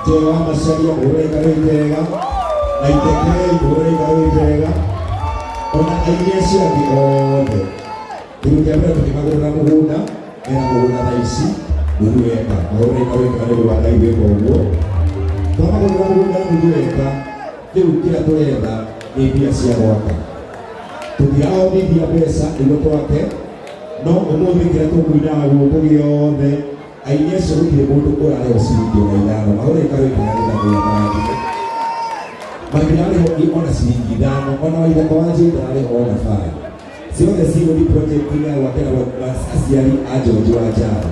Njega wa Macharia mũhũre ikarũ ikega na Itekei mũhũre ikarũ ikega ona aini acio angĩ othe. Kĩndũ kĩa mbere tũkĩmagũrĩra mũgũnda, mena mũgũnda thaa ici nuthu eka, mahũre ikarũ ikega nĩ ũndũ wa Ngai gwĩka ũguo. Twamagũrĩra mũgũnda nuthu eka, rĩu kĩrĩa tũretha nĩ mbia cia gwaka. Tũtiraombithia mbeca nĩguo twake, no ũmũthĩ kĩrĩa tũkũinaga gũkũ gĩothe aini acio gũtirĩ mũndũ ũrarĩhwo ciringi ona ithano. Mahũre ikarũ ikega nĩ Ngai amarathime. Matirarĩhwo ona ciringi ithano, ona Waithaka wa Njũĩ ndararĩhwo ona bara. Ciothe cigũthiĩ project-inĩ ya gwakĩra aciari a George wa Njaro.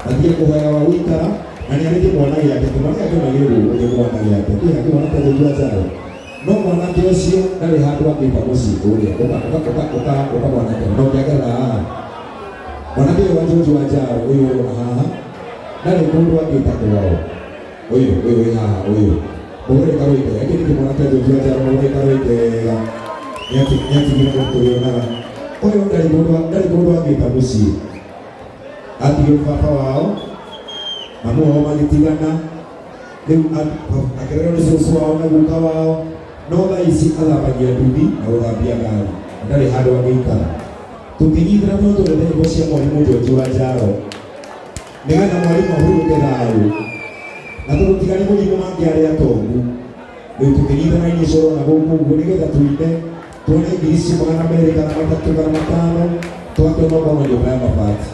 Matige kũhoya wa gũikara na nĩ arĩ kĩmwana gĩake, kĩmwana gĩake ona gĩ gũkũ kĩmwana gĩake. Kĩha kĩmwana kĩa George wa Njaro. No mwanake ũcio ndarĩ handũ angĩta mũciĩ kũrĩa. Ũka ũka ũka ũka ũka mwanake no ũngĩangerera haha. Mwanake ũyũ wa George wa Njaro ũyũ ũrona haha ndarĩ kũndũ angĩta kwao. Ũyũ ũyũ wĩ haha ũyũ. Mũhũre karũi kega. Gĩkĩ nĩ kĩmwana kĩa George wa Njaro mũhũre karũi kega. Nĩatigire mũndũ tũrĩonaga. Ũyũ ndarĩ kũndũ ndarĩ kũndũ angĩta mũciĩ. Atigire baba wao, mamu wao magĩtigana. Rĩu akĩrerwo nĩ cũcũ wao na guka wao. No thaa ici athambagia nduthi na gũthambia ngari. Na ndarĩ handũ angĩikara. Tũkĩnyitana mũno twendete nyĩmbo cia mwarimũ George wa Njaro. Nĩgetha mwarimũ ahurũke thayũ. Na tondũ tiga nĩ mũrimũ mangĩarĩ atongu. Rĩu tũkĩnyitana inyuĩ coro na gũkũ ũguo nĩgetha tũine tuone ngiri icio magana merĩ kana matatũ kana matano twake onokorwo na nyũmba ya mabati.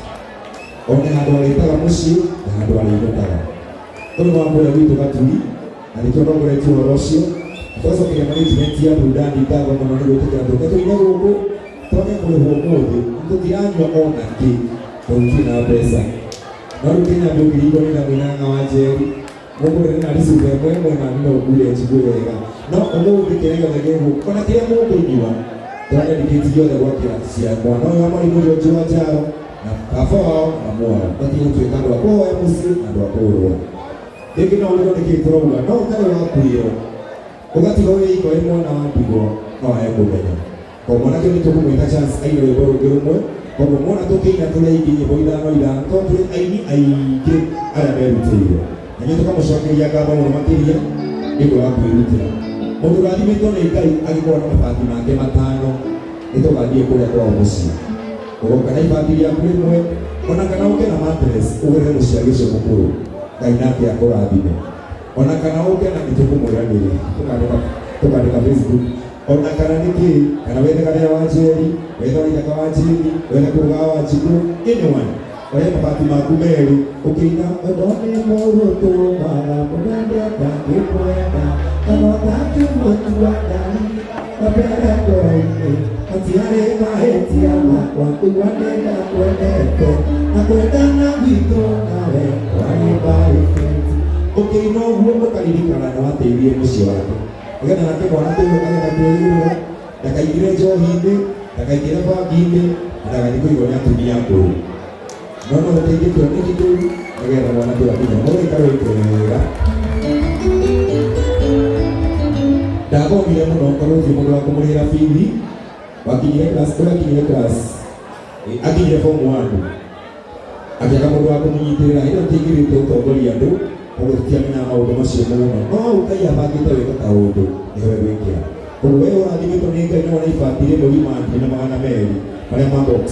One handũ arĩtaga mũciĩ na handũ arĩinũkaga. Ũyũ wa kũrĩa gwitũ Gaturi na nĩkĩo ndongoretie ũhoro ũcio. Twacokeria management ya Burudani ngatho mũno nĩ gwĩtĩkĩra tũke tũine gũkũ twage kũrĩhwo ũmũthĩ tũtiranyua ona kĩ tondũ tũtirĩ na mbeca. No rĩu kĩnyambe ũkĩringwo nĩ na mũinanga wa Njeri mũngũrĩre na ricuba ĩmwe ĩmwe na no ngure njigue wega. No ũmũthĩ kĩrĩa gĩothe gĩ gũkũ ona kĩrĩa mũkũnyua tũradedicate gĩothe gwakĩra cia mwana ũyũ wa mwarimũ George wa Njaro na baba wao na mamu wao matige gũtuĩka andũ a kũhoya mũciĩ na andũ a kũũrũra. Rĩngĩ no ũrigwo nĩkĩĩ tũrauga no ũtarĩ wakuĩrwo ũgatigwo wĩ iko wĩ mwana wa ndigwa no wage kũmenya. Koguo mwanake nĩ tũkũmwĩta chance aine rwĩmbo rũngĩ rũmwe. Koguo muona tũkĩina tũrĩ aingĩ nyĩmbo ithano ithano tondũ tũrĩ aini aingĩ arĩa merutĩire. Na inyuĩ tũkamũcokeria ngatho mũno makĩria nĩ ũndũ wa kwĩrutĩra. Mũndũ ũrathimĩtwo nĩ Ngai angĩkorwo na mabati make matano nĩ tũgathiĩ kũrĩa kwao mũciĩ. Ũgoka na ibati rĩaku rĩmwe ona kana ũke na mattress ũgũrĩre mũciari ũcio mũkũrũ. Ngai nake akũrathime. Ona kana ũke na nĩ tũkũmwĩra nĩrĩ tũkandĩka tũkandĩka Facebook ona kana nĩ kĩ kana wethe Kathera wa Njeri wethe Waithaka wa Njini wethe Kũrũga wa Njikũ anyone oya mabati maku merĩ ũkĩina wendo nĩ mũgũtũmaga mũgendeka ngĩkwenda kana ũtakĩmũtua Ngai kabere ngoro-inĩ matiarĩ mahĩtia makwa kũigua nĩndakwendete na kwendana gwitũ nawe kwarĩ mbarĩkĩti ũkĩina ũguo ũkaririkana nĩ wateithirie mũciĩ wake nĩgetha nake mwanake ũyũ agĩe na kĩĩrĩgĩrĩro ndakaingĩre njohi-inĩ ndakaingĩre bangi-inĩ na ndagathiĩ kũigwo nĩ atumia akũrũ no no ũteithie kĩoneki kĩu nĩgetha mwanake ũyũ akinye mũrĩkarwo wega. Ndathomire mũno tondũ gũtirĩ mũndũ wa kũmũrĩhĩra bithi wakinyire class ũrĩa akinyire class akinyire form 1 akĩaga mũndũ wa kũmũnyitĩrĩra hĩndĩ ĩyo tũtingĩrĩte ũtongoria andũ koguo tũtiamenyaga maũndũ macio mũno no hau Ngai abangĩte wĩka kaũndũ nĩho egwĩkĩra. Koguo we ũrathimĩtwo nĩ Ngai no wone ibati rĩmwe riuma ngiri na magana merĩ marĩa ma box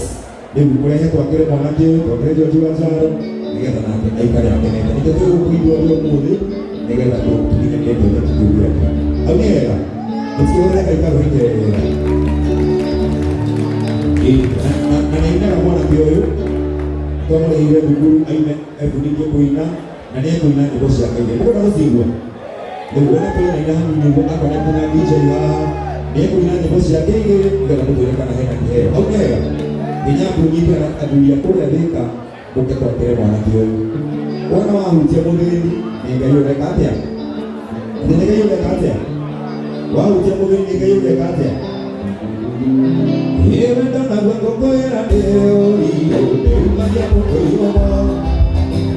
rĩu ũrehe twakĩre mwanake ũyũ twakĩre George wa Njaro nĩgetha nake aikare akenete. Nĩkĩo twĩ gũkũ ithuothe ũmũthĩ nĩgetha tũkinyanĩrie kĩoneki kĩu gĩake. Hau nĩ hega mũtikĩhũrĩre Ngai karũhĩ kega. Ĩĩ, na nĩainaga mwanake ũyũ twamũrĩhĩire thukuru aine ebundithie kũina na nĩekũina nyĩmbo ciake igĩrĩ. Mũkwenda gũcigua? Rĩu wona kwĩna hanini ũguo akonete na DJ haha nĩekũina nyĩmbo ciake igĩrĩ nĩgetha mũtwĩre kana hena kĩheo. Hau nĩ hega? Nginya mũnyite na athuri a kũrĩa Thĩka mũke twakĩre mwanake ũyũ. Wona wahutia mũthĩni nĩ Ngai ũreka atĩa? Nĩ Ngai ũreka atĩa? Wahutia mũthĩni nĩ Ngai ũreka atĩa? Ĩwe ndonagua ngũkwĩra ndĩ ũriũ ndĩumagia mũkũiyũmo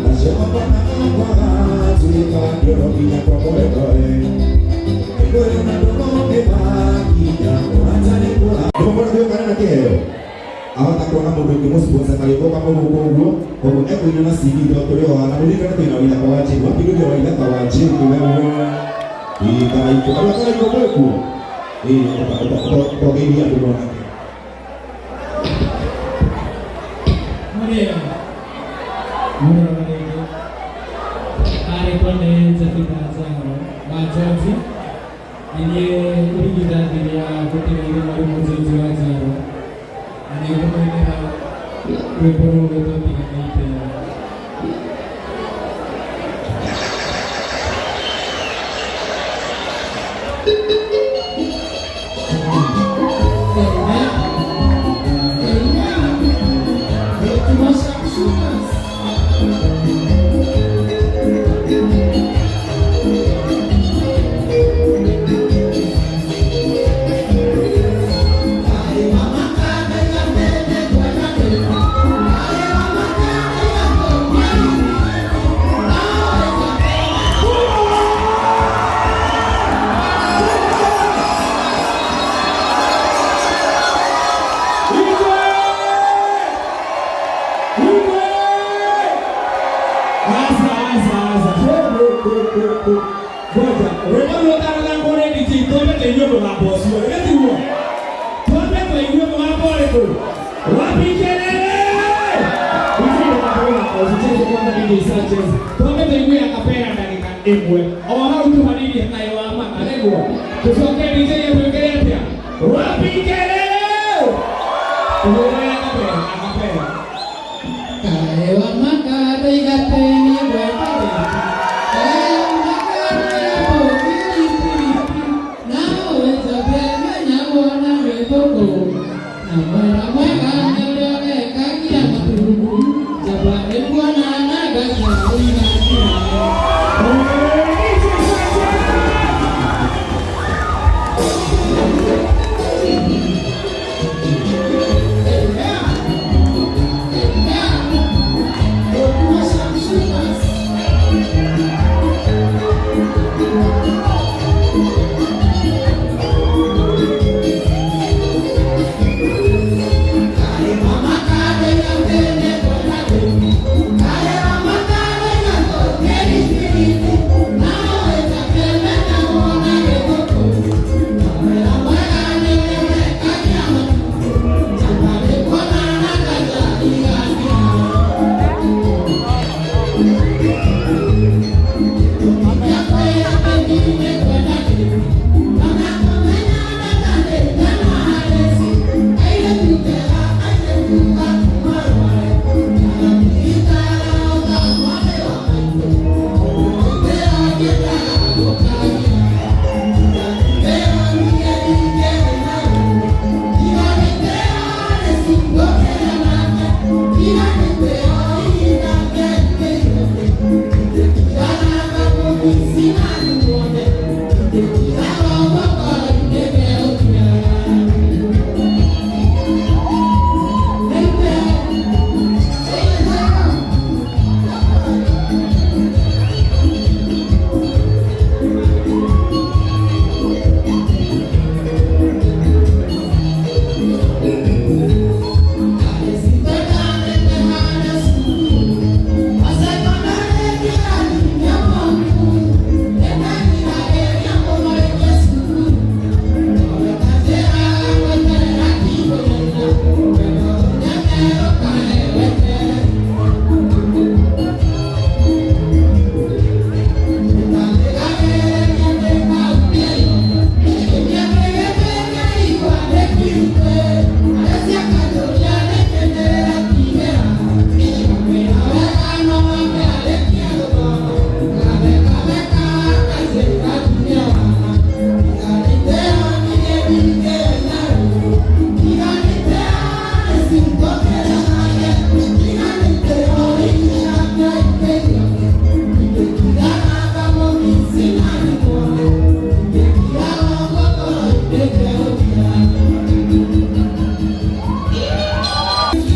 nacio mabana makwa gatuĩka ndĩro nginya kwa mwendore ĩkwĩra na ndũmũ nĩ makinya ũrata nĩ kũra. Nĩmũkona kĩo kana na kĩheo ahota kuona mũndũ ũngĩmũsponsor karĩmbo kamwe gũkũ ũguo, koguo ekũina na CD to tũrĩ o haha. Na mũririkane twĩna Waithaka wa Njĩru, wapindũria Waithaka wa Njĩru wewe. Ĩĩ Karaikũ, andũ a Karaikũ mwĩ kuo? Ĩĩ ũtogeithia andũ monake. Mũrĩega. Mũrĩega rĩngĩ. Arĩtwo nĩ Jefitha Njaro wa George. Nĩ niĩ irigithathi rĩa gũtigaire mwarimũ James wa Njaro. Na nĩ ngũmũinĩra rwĩmbo rũgwĩtwo Tiga Nĩ Itĩo. Aza, aza, aza. Ngoja, rwĩmbo rũtarathakwo nĩ DJ, twambe tũigue mũgambo ũcio. Githĩ tiguo? Twambe tũigue mũgambo ũrĩkũ? Wapi kelele? DJ ndũkambe mũgambo ũcio, cheze kwanza DJ Sanchez. Twambe tũigue akapera ndagĩka ĩmwe. O hau tu hanini kaĩ wa maka, nĩguo. Tũcoke DJ atwĩkĩre atĩa? Wapi kelele? Tũhũrĩre akapera, akapera. Kaĩ wa maka ndoigateni DJ Sanchez!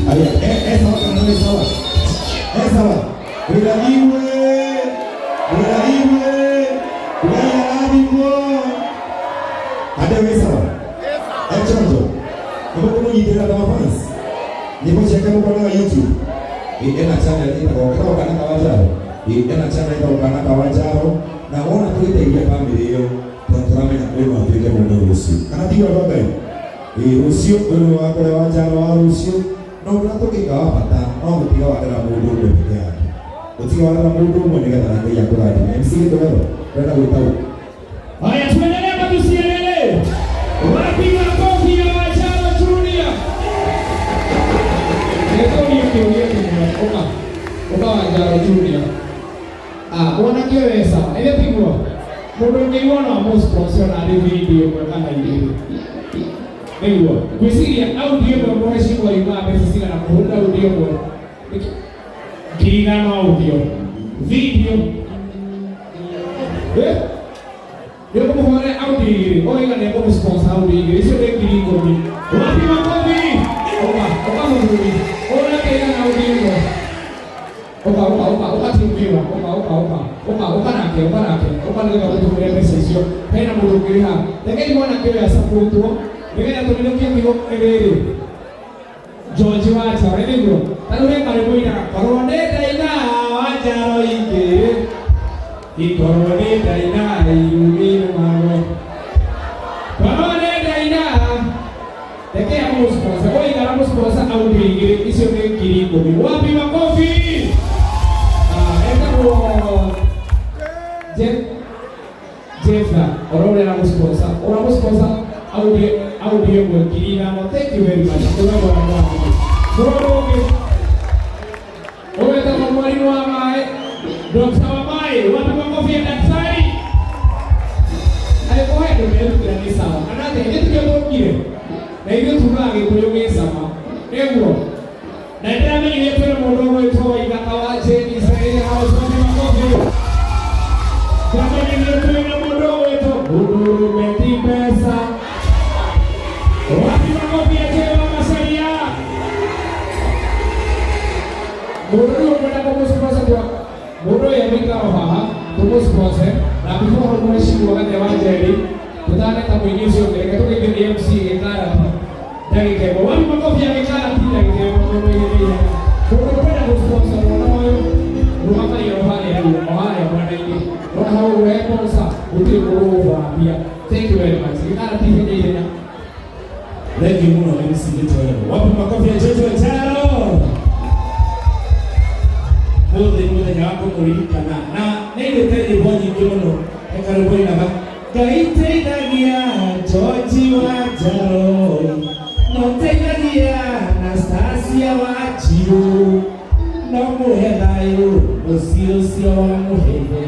Aya, sawa kana nĩ sawa? Sawa. Wĩra iwe, wĩra iwe, Ngai arathimwo. Ande wĩ sawa? Chonjo. Nĩguo kũmũnyitĩrĩra ta mafans. Nyĩmbo ciake mũkonaga YouTube. Ĩ, ena channel ĩtagwo ĩtagwo Kana ka Wanjaro. Ĩ, ena channel ĩtagwo Kana ka Wanjaro. Na wona tũgĩteithia bamĩrĩ ĩyo tondũ tũramenya ũyũ no atuĩke mũndũ rũciũ. Kana tiguo andũ a Ngai? Ĩ, rũciũ ũyũ nĩwe wakũrĩa Wanjaro wa rũciũ. Na ũndũ ũrĩa tũngĩka wa bata no gũtiga warera mũndũ ũmwe peke yake. Gũtiga warera mũndũ ũmwe nĩgetha na Ngai akũrathime. MC Gĩtowero, ũrenda gwĩta ũ? Haya, tuendelee ama tusiendelee? Wapi makofi ya Wanjaro Junior? Nĩtũrie kĩũria kĩmwe ũka ũka Wanjaro Junior. Ah, mwanake ũyũ e sawa ĩthĩ tiguo mũndũ ũngĩigua no amũ-sponsor ona arĩ video ĩmwe kana igĩrĩ nĩguo ngwĩciria audio ĩmwe mũhecimwa yumaga mbeca cigana kũhũrĩra audio ĩmwe 5,000 audio video eh nĩ ũkũmũhũrĩra audio igĩrĩ oiga nĩ ekũmũ-sponsor audio igĩrĩ icio nĩ 10,000. Wapi makofi? Ũka ũka mũthuri ũrĩa igana audio ĩmwe ũka ũka ũka ũka tiumiwa ũka ũka ũka ũka ũka nake ũka nake ũka nĩgetha gũtũmĩre mbeca icio hena mũndũ ũngĩrĩha rekei mwanake ũyũ acapũtwo nĩgetha tũninũkie kiugo rĩrĩ George Wanjaro nĩguo ta rĩu he karwĩmbo inaga korwo nĩ ndaina Wanjaro ingĩ ikorwo nĩ ndaina irumi rũmago korwo nĩ ndaina reke amũ-sponsor oigana mũsponsor audio igĩrĩ icio nĩ 10,000. Wapi makofi? Ah, etagwo Jeff Jeffra oro ũrĩa aramũ-sponsor ũramũ-sponsor audio audio ĩmwe 5,000. Thank you very much. Ũrĩa mwana mũndũ ũngĩ ũwetagwo mwalimu wa maĩ Dr. wa maĩ. Wapi makofi ya daktari? Angĩkorwo he andũ merutĩra nĩ sawa kana atĩa ithuĩ tũkĩo tũkire na ithuĩ tugaga gĩkũyũ gĩ cama nĩguo na nĩndĩramenyire kwĩna mũndũ ũgwĩtwo Waithaka wa Jane Israel House. Wapi makofi? Ndamenyire kwĩna mũndũ ũgwĩtwo mũndũrũme ti mbeca. Wapi makofi ya Jane wa Macharia? Mũndũ rĩu ũkwenda kũmũ-sponsor kwa mũndũ ũyũ egũikara o haha tũmũ-sponsor na before hau mũhecimiwa Gathe wa Njeri tũtaneta mũini ũcio ũngĩ reke tũgeithie MC Gĩkarati ndagĩka ĩmwe. Wapi makofi ya Gĩkarati ndagĩka ĩmwe tondũ ĩgĩrĩ ihenya. Mũndũ ũkwenda gũ-sponsor mwana ũyũ rũgamai o harĩa rĩu o harĩa mwena-inĩ wona hau ũguo sponsor gũtirĩ mũndũ ũgũbora mbia. Thank you very much. Gĩkarati ihenya ihenya. Thank you muno MC Gĩtowero. Wapi makofi ya George Wanjaro? Mũthĩ nĩ mũthenya wa kũmũririkana na nĩ ainĩte nyĩmbo nyingĩ mũno. He karwĩmbo ainaga Ngai teithagia George Wanjaro no teithagia Anastasia Wanjiru no mũhe thayũ mũciĩ ũcio wamũheire.